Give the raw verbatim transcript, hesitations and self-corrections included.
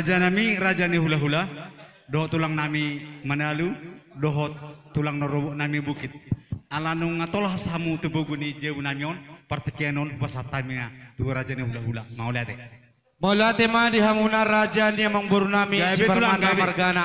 Raja nami, raja ni hulahula, dohot tulang nami Manalu, dohot tulang na robot nami Bukit. Ala nunga tolhas hamu tu bogu ni jabu nami on, partingkian on hupasahat hami ma tu raja ni hulahula. Mauliate. Mauliate ma di hamuna raja ni amangboru nami Siparmata margana.